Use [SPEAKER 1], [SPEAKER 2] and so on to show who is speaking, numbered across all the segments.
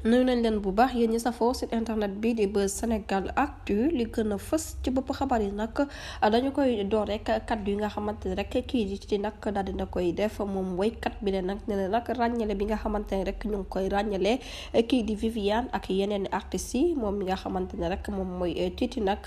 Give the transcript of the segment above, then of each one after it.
[SPEAKER 1] nuyu nañ leen bu baax yéen ñi safoo site internet bi di Buzz Sénégal Actu li gën a fës ci bopp xabaar yi nag dañu koy door rek kaddu yi nga xamante ne rek kii di ci nag daal dina koy def moom woykat bi ne nag ne na nag ràññale bi nga xamante ne rek ñu ngi koy ràññale kii di Viviane ak yeneen artistes yi moom mi nga xamante ne rek moom mooy Titi nag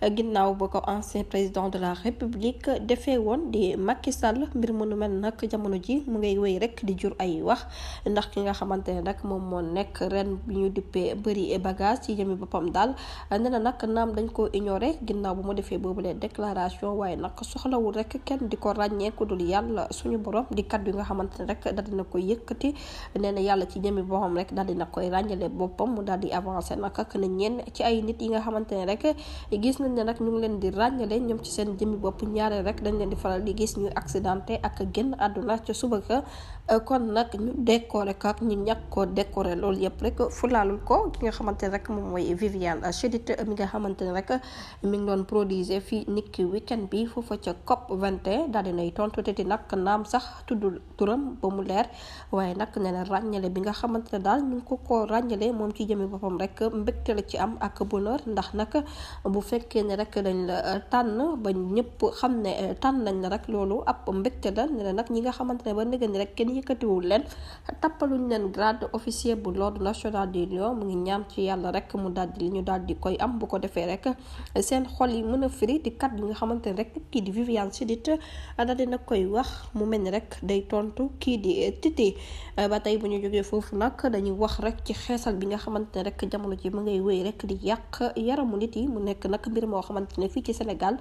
[SPEAKER 1] ginnaaw ba ko ancien président de la République defee woon di Macky Sall mbir mënu mel nag jamono ji mu ngay wéy rek di jur ay wax ndax ki nga xamante ne rek moom moo nekk ren bi ñu dippee bëri bagage ci jëmi boppam daal nee na nag naam dañ ko ignoré ginnaaw bu mu defee boobulee déclaration waaye nag soxlawul rek kenn di ko ràññee ku dul yàlla suñu borom di kaddu yi nga xamante ne rek daal dina koy yëkkati nee na yàlla ci jëmi boppam rek daal dina koy ràññale boppam mu daal di avancé nag ak na ñenn ci ay nit yi nga xamante ne rek gis nañ ne nag ñu ngi leen di ràññale ñoom ci seen jëmi bopp ñaareel rek dañ leen di faral di gis ñuy accidenté ak génn àdduna ca suba ka kon nag ñu décoré ko ak ñu ñàkk koo décoré loolu yëpp rek fulaalul ko ki nga xamante ne rek moom mooy Viviane Chidid mi nga xamante ne rek mi ngi doon produire fii niki weekend bi foofa ca COP 21 daal dinay tontu te nag naam sax tuddul turam ba mu leer waaye nag nee na ràññale bi nga xamante ne daal ñu ngi ko ràññale moom ci jëmi boppam rek mbégte la ci am ak bonheur ndax nag bu fekkee ne rek dañ la tànn ba ñëpp xam ne tànn nañ la rek loolu ab mbégte la nee na nag ñi nga xamante ne ba nëgën rek kenn yëkkatiwul leen tappaluñ leen grade officier bu l'ordre national des lions mu ngi ñaan ci yàlla rek mu daal di li ñu daal di koy am bu ko defee rek seen xol yi mën a firi di kat yi nga xamante ne rek kii di Viviane Chidid daal dina koy wax mu mel ni rek day tontu kii di Titi ba tey bu ñu jógee foofu nag dañuy wax rek ci xeesal bi nga xamante ne rek jamono ji mu ngay wéy rek di yàq yaramu nit yi mu nekk nag mbir moo xamante ne fii ci Sénégal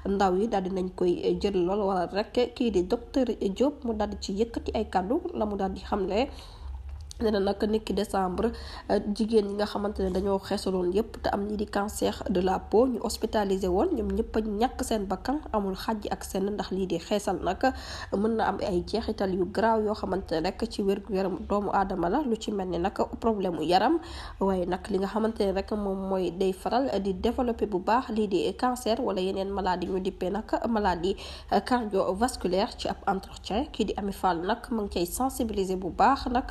[SPEAKER 1] ndaw yi daal dinañ koy jël lool wala rek kii di docteur Diop mu daal di ci yëkkati ay kaddu la mu daal di xamle nee na nag niki décembre jigéen ñi nga xamante ne dañoo xeesaloon yépp te am lii di cancer de la peau ñu hospitalisé woon ñoom ñëpp a ñàkk seen bakkan amul xàjj ak seen ndax lii di xeesal nag mën na am ay jeexital yu garaaw yoo xamante ne rek ci wér-gu-yaram doomu aadama la lu ci mel ni nag problème mu yaram waaye nag li nga xamante ne rek moom mooy day faral di développé bu baax lii di cancer wala yeneen maladie ñu dippee nag maladie cardiovasculaire ci ab entretien kii di Ami Fall nag mu ngi cay sensibiliser bu baax nag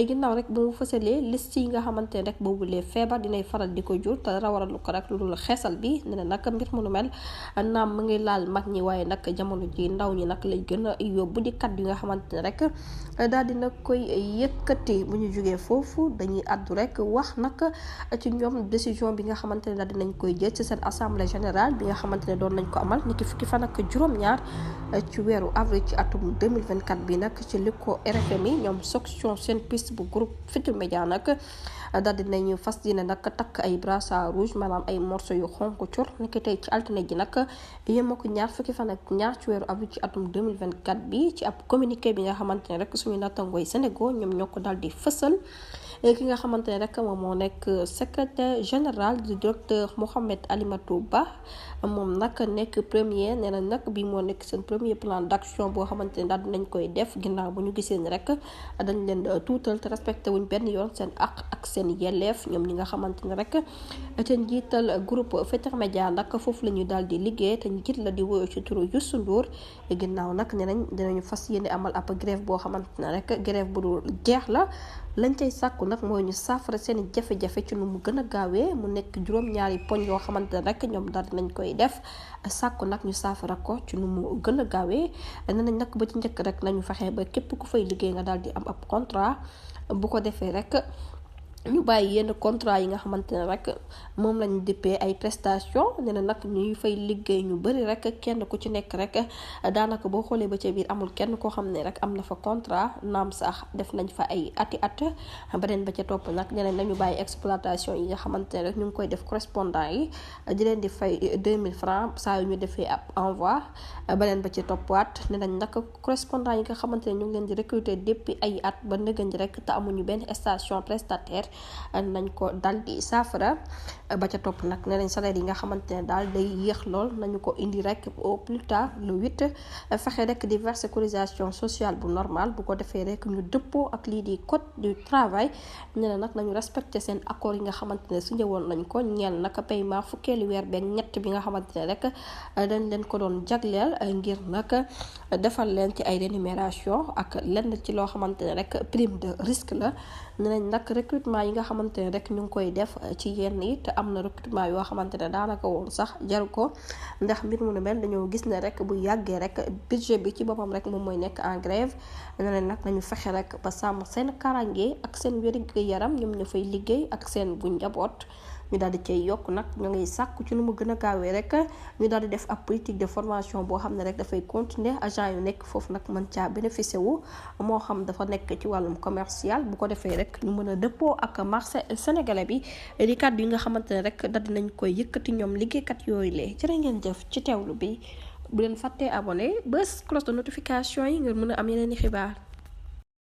[SPEAKER 1] ginnaaw rek ba mu fësalee liste yi nga xamante ne rek boobu lee feebar dinay faral di ko jur te rawaralu ko rek lu dul xeesal bi ne nag mbir mu nu mel naam mu ngi laal mag ñi waaye nag jamono ji ndaw ñi nag lay gën a yóbbu di kat yi nga xamante ne rek daal dina koy yëkkati bu ñu jógee foofu dañuy àddu rek wax nag ci ñoom décision bi nga xamante ne daal dinañ koy jël ci seen assemblée générale bi nga xamante ne doon nañ ko amal niki fukki fan ak juróom-ñaar ci weeru avril ci atum 2024 bi nag ci li ko RFM yi ñoom section seen piste bu groupe Futurs Médias nag daal dinañu fas yéene nag takk ay brassard rouge maanaam ay morceau yu xonk cur niki tey ci altine ji nag yéema ko ñaar fukki fan ak ñaar ci weeru avril ci atum 2024 bi ci ab communiqué bi nga xamante ne rek suñu nattangooy Sénégal ñoom ñoo ko daal di fësal ki nga xamante ne rek moom moo nekk secrétaire général du docteur Mohamed Alimatou Ba moom nag nekk premier nee na nag bi moo nekk seen premier plan d'action boo xamante ne daal dinañ koy def ginnaaw bu ñu gisee ni rek dañ leen tuutal te respecté wuñ benn yoon seen ak seen yelleef ñoom ñi nga xamante ne rek te njiital groupe Futurs Médias nag foofu la ñu daal di liggéey te njiit la di woyo ci turu Youssou Ndour ginnaaw nag nee nañ dinañu fas yéene amal ab grève boo xamante ne rek grève bu dul jeex la lañ cay sàkku nag mooy ñu saafara seen jafe-jafe ci nu mu gën a gaawee mu nekk juróom-ñaari poñ yoo xamante ne rek ñoom daal dinañ koy def sàkku nag ñu saafara ko ci nu mu gën a gaawee nee nañ nag ba ci njëkk rek nañu fexe ba képp ku fay liggéey nga daal di am ab contrat bu ko defee rek ñu bàyyi yenn contrat yi nga xamante ne rek moom lañu dippee ay prestation nee na nag ñuy fay liggéey ñu bëri rek kenn ku ci nekk rek daanaka boo xoolee ba ca biir amul kenn koo xam ne rek am na fa contrat naam sax def nañ fa ay ati at beneen ba ca topp nag ñeneen nañu bàyyi exploitation yi nga xamante ne rek ñu ngi koy def correspondant yi di leen di fay 2000 francs saa yu ñu defee ab envoi beneen ba ca toppaat nee nañ nag correspondant yi nga xamante ne ñu ngi leen di recruter depuis ay at ba nëgën rek te amuñu benn station prestataire nañ ko dal di saafara ba ca topp nag nee nañ salaire yi nga xamante ne daal day yéex lool nañu ko indi rek au plus tard le 8 fexe rek di verser cotisation sociale bu normal bu ko defee rek ñu dëppoo ak lii di code du travail nee na nag nañu respecté seen accord yi nga xamante ne su ñëwoon nañ ko ñeel nag paiement fukkeelu weer beeg ñett bi nga xamante ne rek dañ leen ko doon jagleel ngir nag defal leen ci ay rémunération ak lenn ci loo xamante ne rek prime de risque la ne nañ nag recrutement yi nga xamante ne rek ñu ngi koy def ci yenn yi te am na recrutement yoo xamante ne daanaka woon sax jaru ko ndax mbir mu ne mel dañoo gis ne rek bu yàggee rek budget bi ci boppam rek moom mooy nekk en grève ne nañ nag nañu fexe rek ba sàmm seen karange ak seen wér-gu-yaram ñoom ñu fay liggéey ak seen bu njaboot ñu daal di cay yokk nag ñu ngay sàkku ci nu mu gën a gaawee rek ñu daal di def ab politique de formation boo xam ne rek dafay continuer agent yu nekk foofu nag mën caa bénéficier wu moo xam dafa nekk ci wàllum commercial bu ko defee rek ñu mën a dëppoo ak marché sénégalais bi di kàddu yi nga xamante ne rek daal dinañ koy yëkkati ñoom liggéeykat yooyu lee jërë ngeen jëf ci teewlu bi bu leen fàttee abonné bés cloche de notification yi ngir mën a am yeneen i xibaar